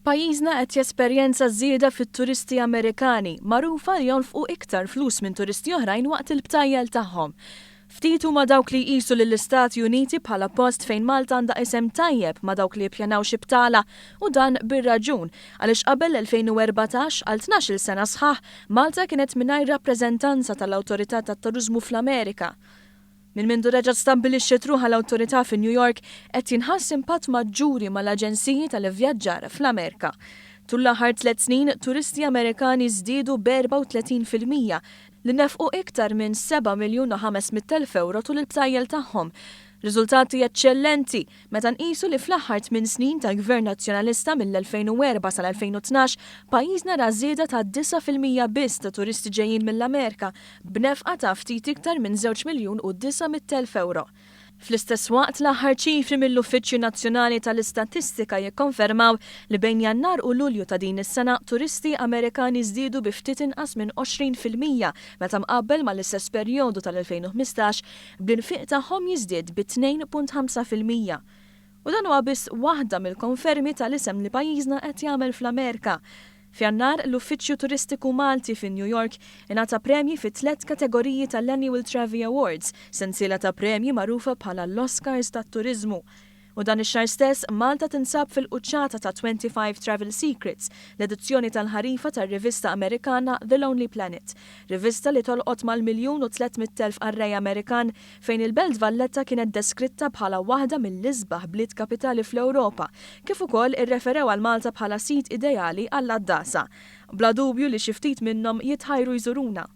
Pajjiżna qed jesperjenza żieda fit-turisti Amerikani, magħrufa li jonfqu iktar flus minn turisti oħrajn waqt il-btajjel tagħhom. Ftit huma dawk li jqisu lill-Istati Uniti bħala post fejn Malta għandha isem tajjeb ma' dawk li jippjanaw xi btala u dan bir-raġun għaliex qabel l-2014 għal 12-il sena sħaħ Malta kienet mingħajr rappreżentanza tal-Awtorità tat-Turiżmu fl-Amerika. Minn mindu reġgħet stabbilixxiet ruħha l-awtorità fi New York, qed jinħass impatt maġġuri mal-aġenziji tal-ivvjaġġar fl-Amerika. Tul l-aħħar tlett snin, turisti Amerikani żdiedu b'34% li nefqu iktar minn 7,500,000 ewro tul il-btajjel tagħhom. Riżultati eċċellenti meta nqisu li fl-aħħar tmien snin tal-Gvern Nazzjonalista mill-2004 sal-2012 pajjiżna ra żieda ta' 9% biss ta' turisti ġejjin mill-Amerika b'nefqa ta' ftit iktar minn 2,900,000 ewro. Fl-istess waqt, l-aħħar ċifri mill-Uffiċċju Nazzjonali tal-Istatistika jikkonfermaw li bejn Jannar u Lulju ta' din is-sena turisti Amerikani żdiedu bi ftit inqas minn 20% meta mqabbel mal-istess perjodu tal-2015, bl-infiq tagħhom jiżdied bi 2.5%. U dan huwa biss waħda mill-konfermi tal-isem li pajjiżna qed jagħmel fl-Amerika. F'Jannar, l-Uffiċċju Turistiku Malti fi New York ingħata premji fi tlett kategoriji tal-Annual Travie Awards, sensiela ta' premji magħrufa bħala l-Oscars tat-turiżmu. U dan ix-xahar stess, Malta tinsab fil-quċċata ta' 25 Travel Secrets, l-edizzjoni tal-ħarifa tar-rivista Amerikana The Lonely Planet. Rivista li tolqot mal-1,300,000 qarrej Amerikan fejn il-Belt Valletta kienet deskritta bħala waħda mill-isbaħ bliet kapitali fl-Ewropa, kif ukoll irreferew għal Malta bħala sit ideali għall-għaddasa. Bla dubju li xi ftit minnhom jitħajru jżuruna.